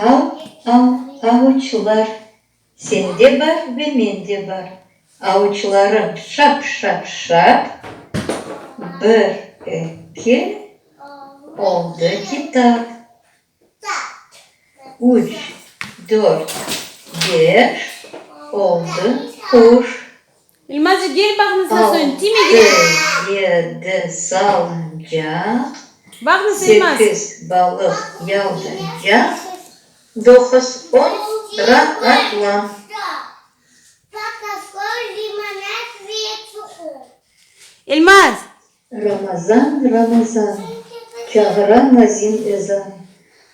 Av, av, avuçlar, Sende bar ve mende bar. Avuçlarım şap-şap-şap, Bir, eki, oldı kitap. Üç, dört, beş, oldı quş. Elmazcıq, gel baqnı sen soñ, tiyme Altı, gel. yedi, salıncaq, Baqnı sen, Elmaz. Sekiz, balıq yaldaycaq, Doquz, on, raatlan. Elmaz! Ramazan, Ramazan, çağıra nazim ezan,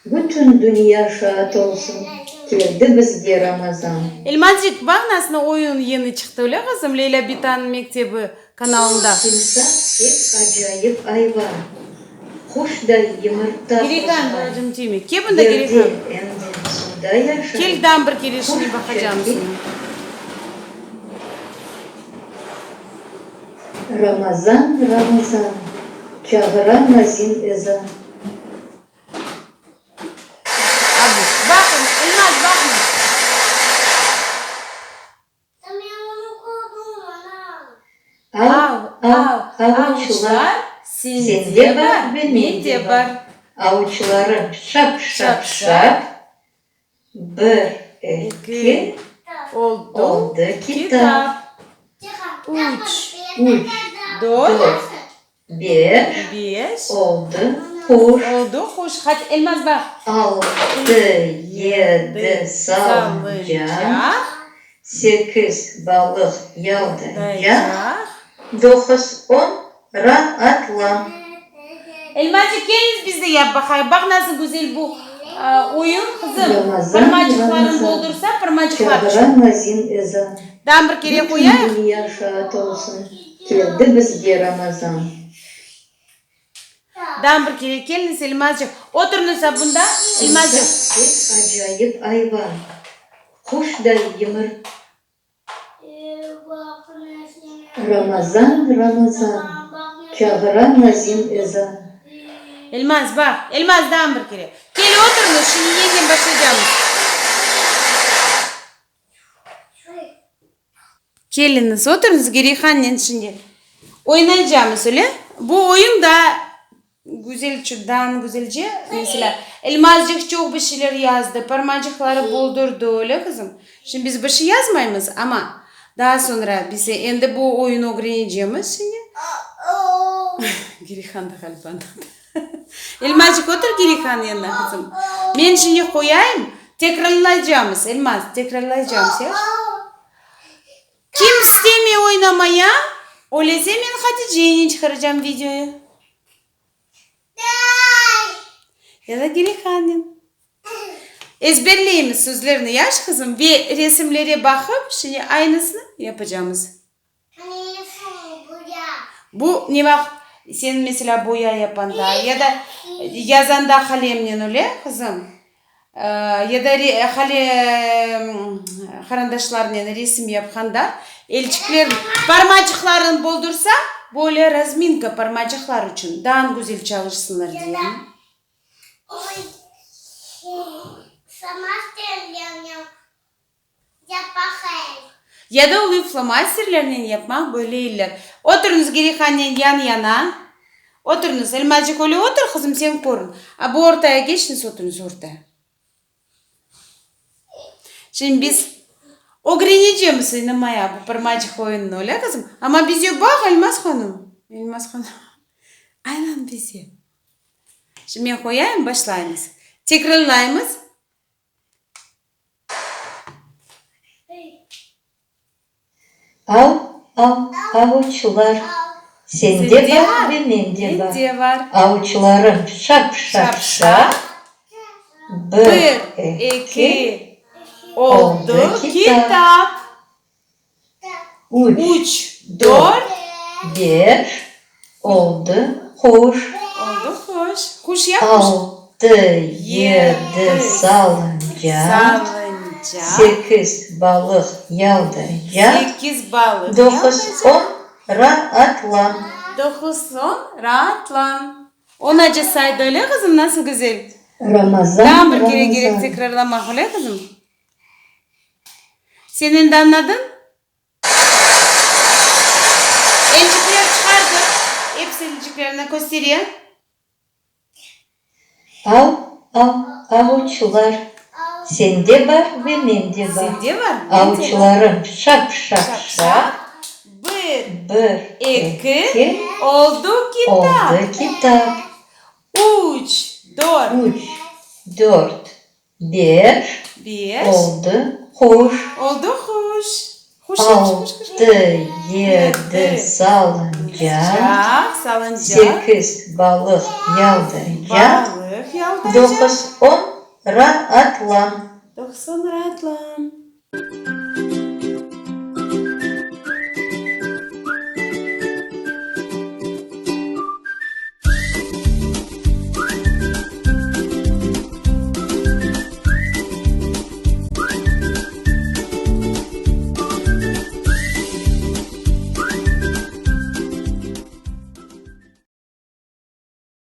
Bütün dünya şaat olsun, keldi bizge Ramazan. Elmazcik, baq nasıl oyun yeni çıqtı, öyle qızım, Leylâ bitanıñ mektebi kanalında. Timsah pek acayip ayvan, quşday yımırta Gerekan, qozğan, balacığım, tiyme. Ke bunda Yerde Gerekan. em de suvda yaşay, Kel dam bir kere quş şine baqacağım çirkin. seni. Ramazan, Ramazan, çağıra nazim ezan. Abu, baqıñ, Elmaz, baqıñ. Av, av, avuçlar, sende bar ve mende bar. Avuçlarım şap-şap-şap, Bir, eki, oldı kitap. Üç, Üç, dört, beş, beş, oldı quş. Oldı quş. Hadi, Elmaz, baq. Altı, yedi, salıncaq, sekiz, balıq yaldaycaq, doquz, on, Raatlan. Elmacıq, keliñiz biz de yap baqayıq. Baq nasıl güzel bu oyun, qızım. Ramazan, Parmacıqlarını Ramazan, boldursa, parmacıqlar çağıra içün. nazim ezan. Daa bir kere Bütün qoyayıq. dünya şaat olsun, keldi bizge Ramazan. Daa bir kere keliñiz, Elmazcıq. Oturıñız a bunda, Elmazcıq. Timsah pek acayip ayvan, quşday yımır. Ramazan, Ramazan, çağıra nazim ezan. Elmaz, baq, Elmaz, daa bir kere. Kel, oturıñız, şimdi yeniden başlaycamız. Keliñiz, oturıñız, Gereyhannen şimdi oynaycamız, öyle? Bu oyun daa Güzel çuddan, güzelce, meselâ, Elmazcıq çoq bir şeyler yazdı, parmacıqları boldurdı, öyle, qızım? Şimdi biz bir şey yazmaymız, amma daa soñra biz endi bu oyunı ögrenecemiz şimdi. Girihan da ğaliba anladı. Elmazcıq, otur Girihan yanına, qızım. Men şimdi qoyayım, tekrarlaycamız, Elmaz, tekrarlaycamız, yaş? Kim istemey oynamaya, öylese men Haticenen çıqaracam videoyı. Ya da Girihanen. Ezberleymiz sözlerni, yaş qızım, ve resimlere baqıp, şimdi aynısını yapacamız. Bu ne vaqıt sen, meselâ, boya yapanda ya da yazanda qalemnen, öyle, qızım? Ya da qarandaşlarnen resim yapqanda elçikler parmacıqlarını boldursa, böyle razminka parmacıqlar içün daa güzel çalışsınlar diye. Ya da ulu flomasterlernen yapmaq böyle eller. Oturıñız Gerihannen yan-yana. Oturıñız. Elmacıq, öyle otur, qızım, sen körün. A bu ortaya keçiñiz, oturıñız ortaya. Şimdi biz ögrenecemiz oynamaya bu parmacıq oyunını, öyle, qızım? Amma bize baq, Elmaz hanım. Elmaz hanım, aylan bize. Şimdi men qoyayım, başlaymız. Tekrarlaymız. Av, av, avuçlar, Sende bar ve mende bar. Avuçlarım şap-şap-şap, Bir, eki, oldı kitap. Üç, dört, beş, oldı quş. Altı, yedi, salıncaq, Sekiz, balıq yaldaycaq, Doquz, on, raatlan. Doquz, on, raatlan. Onaca saydı, öyle, qızım, nasıl güzel. Ramazan, Daa bir kere kerek Ramazan. tekrarlamaq, öyle qızım? Sen endi añladıñ? Elcikler çıqardıq. Episi elciklerini köstere. Al, al, avuçlar. Sende bar ve mende bar. Sende bar, mende bar. Avuçlarım şap, şap, şap. Bir, Bir, eki, eki, oldu kitap. Oldı kitap. Üç, dört. Üç, dört, beş, Beş. Oldı quş. Oldı quş. Quş, quş, quş, quş. Altı, yedi, salıncaq. Salıncaq. Sekiz, balıq yaldırcaq. Balıq yaldırcaq. Doquz, on, raatlan. Doquz, on, raatlan.